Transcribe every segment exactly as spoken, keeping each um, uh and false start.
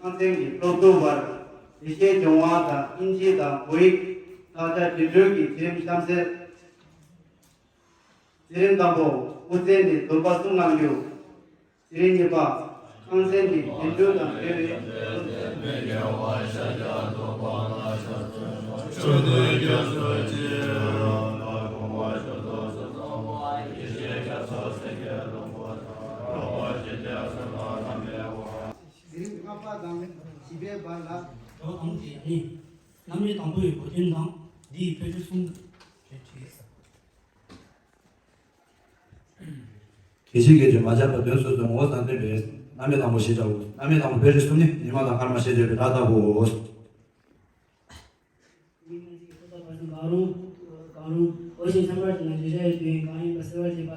ཁང་ཚན་གྱི་སློབ་ཕྲུག་བར་འགྲེལ་བཤད་སྦྱོང་བ་དང་དབྱིན་ཇི་དང་བོད་ཡིག་དག་ཆ་འབྲི་འགྲོལ་གྱི་འཛིན་རིམ་གཤམ་གསལ། འཛིན་རིམ་དང་པོ་དབུ་འཛིན་ནས་འདོན་པ་གསུམ་གནང་རྒྱུ། འཛིན་རིམ་གཉིས་པ་ཁང་ཚན་ནས་འགྲན་བསྡུར་དང་འབྲེལ་བའི། འཛིན་རིམ་ལྔ་པ་དང་བཞི་པའི་བར་ལ། ལོ་དང་དེ་ནི་རྣམ་དབྱེ་དང་པོའི་གོ་དོན་དང་འདིའི་དཔེ་ཁྲིད་གསུམ་རེ་བྲིས། གལ་ཆེའི་སྐད་ཆ་མ་སྦྱར་བར་དོན་སོ་སོའི་ངོ་བོ་ཙམ་སྟོན་པའི་རྣམ་དབྱེ་དང་པོ་ཞེས་བྱའོ། རྣམ་དབྱེ་དང་པོ་དཔེ་ཁྲིད་གསུམ་ནི་ཉི་མ་དང་སྐར་མ་ཞེས་བརྗོད་པའི་སྒྲ་ལྟ་བུའོ། མི་མང་གཅིག་གིས་ཐོག་མཐའ་བར་གསུམ་གང་རུང་། གང་རུང་། འོ་བཞིན་ཚན་པར་བྱས་ན་བརྗོད་བྱ་ཡི་དོན་གང་ཡིན་པ་གསལ་བར་བྱེད་པ་ལ་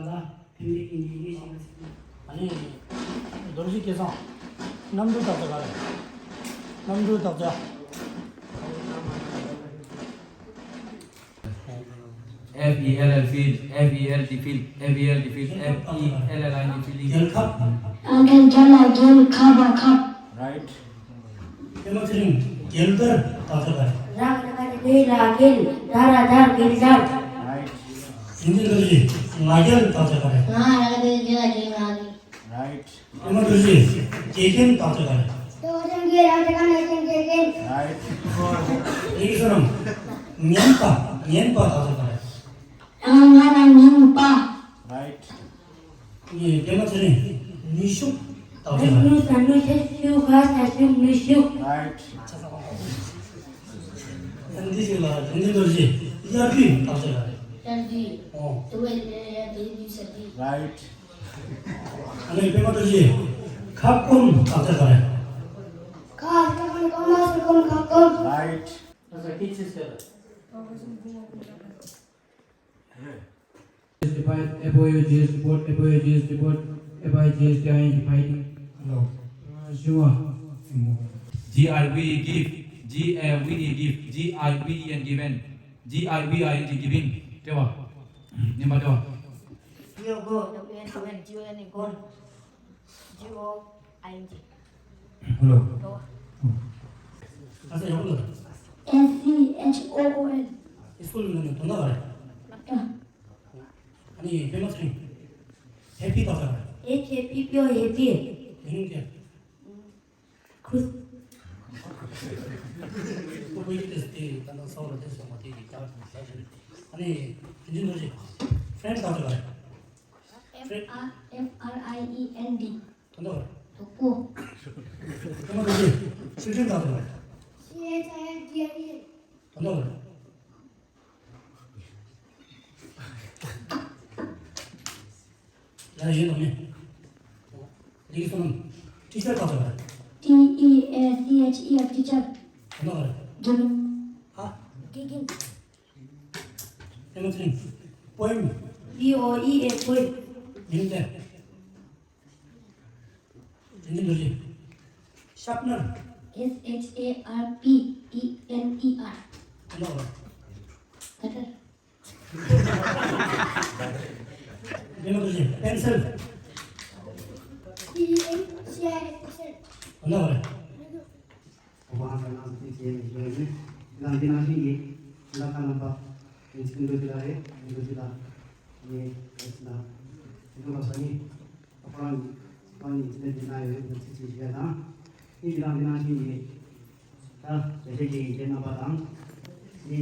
ཕན་འབྲས་ཀྱི་ཉེས་དམིགས་ཤིག་ན་ཟེར། ཨ་ནི། རྡོ་རྗེ་སྐལ་བཟང་། གནམ་གྲུའི་དག་ཆ་ག་རེ། གནམ་གྲུའི་དག་ཆ། F E L L field, F E L D field, F E L D field, F E L L I N G field. རྒྱལ་ཁབ། ཨ་རྒྱལ་རྒྱལ་ལ་རྒྱལ་ཁབ་པ་ཁབ། Right. དེ་མ་ཚེ་རིང་། རྒྱལ་དར་དག་ཆ་ག་རེ། ར་ག་ར་ག་རྒྱལ་ལ་རྒྱལ། དར་ར་དར་རྒྱལ་དར། Right. ཡོན་ཏན་རྡོ་རྗེ། ང་རྒྱལ་དག་ཆ་ག་རེ། ང་ར་ག་ར་རྒྱལ་ལ་རྒྱལ་ང་རྒྱལ། Right. དེ་མ་རྡོ་རྗེ། དགེ་རྒན་དག་ཆ་ག་རེ། དེ་མ་རྡོ་རྗེ། དགེ་རྒན་དག་ཆ་ག་རེ། Right. ལེགས་སོ་ནམ། ཉན་པ། ཉན་པ་དག་ཆ་ག་རེ། ང་ང་རང་ཉན་པ། Right. ངས་དེ་མ་ཚེ་རིང་། ནུས་ཤུགས་དག་ཆ་ག་རེ། ནུ་ས་ནུ་ཤ་ཤུ་ག་ས་ཤུ་ནུས་ཤུགས། Right. ཨ་འདི་ཞིག་ལ་ཡོན་ཏན་རྡོ་རྗེ། དབྱར་དུས་དག་ཆ་ག་རེ། དབྱར་དུས། ཨོ། དུ་བའི་ལས་ཡ་དེ་ནུས་ས་དུས། Right. ཨ་ནི་པད་མ་རྡོ་རྗེ། ཁབ་སྐོམ་དག་ཆ་ག་རེ། ཁ་ས་ཁ་ཁ་མ་ས་ཁོམ་ཁ་སྐོམ། Right. ཨ་ས་ཀི་ཆི་སེ་ར། Divide, F O U G S, report, F O U G S, report, F I G H T I N G, fighting. Hello. Uh, Shiva. G I V, give. G A V E, give. G I V E N, given. G I V I N G, giving. དྲི་བ། ཉི་མ་དྲི་བ། G O, go. W N, G O N, gone. G O I N G. Hello. ཨ་ས་ཡག་པོ་འདུག F E H O O L. ཨི་སྐུལ་ནང་ནས་དོན་དག་ག་རེ། ཨ་ནི་པད་མ་ཚེ་རིང་། ཧེ་པི་དག་ཆ་ག་རེ། H A P P O, happy. དེ་ནི་ཀྱེ། ཁུ། ཁོ་བོད་ཀྱི་ཏེ་ཏེ་ད་ནང་ས་བ་ལ་ཏེ་སོང་བ་དེ་གི་རྒྱ་གར་གྱི་ཞག་ཞིག་ཨ་ནི་དེ་འདྲ་འདུག་ཅིག་ཧྥ་རེན་དག་ཆ་ག་རེ། F R F R I E N D. དོན་དག་ག་རེ། དོག་པོ། ཁོ་མ་དོག་ཅིག་ཕྱི་དྲིལ་དག་ཆ་ག་རེ། C H I L D R E L. དོན་དག་ག་རེ། ཡ་ཡིན་ནམ་མིན། ལིང་སོ་ནམ། ཊི་ཆར་དག་ཆ་ག་རེ། T E A C H E R, teacher. དོན་དག་ག་རེ། དགེ་རྒན། ཧ། དགེ་རྒན། ཨེ་མ་ཚིང་། པོ་ཨེམ། P O E M, poem. མིང་དེ། དེ་ནི་འདུག་ཅིང་། ཤར་པ་ནར། S H A R P E N E R. ཨ་ནོ། ཀ་ཊར། དེ་ནི་འདུག་ཅིང་། པེན་སིལ། P E N C I L, pencil. ཨ་ནོ། ཨོ་བྷ་ཧ་ས་ནང་དུ་ཅིག་བྱས་ནས་བྱས་ནས་ནང་འདི་ནང་བཞིན་གྱི་ལ་ཁ་ནང་པ་ཡིན་ཚིག་འདོད་ཅི་ལ་རེད། འདོད་ཅི་ལ་ངས་བྱས་ན་དེ་འདྲ་བ་ས་ནི་ཨོ་བྷ་ཧ་ནི་ཨོ་བྷ་ཧ་ནི་ཚིག་འདི་ན་ཡོད་ཚིག་ཅིག་བྱས་ན་ནི་འདི་ནང་འདི་ནང་བཞིན་གྱི་ད་བྱས་བྱས་ཀྱི་ཡིན་ཚེ་རྣམ་པ་དང་ནི།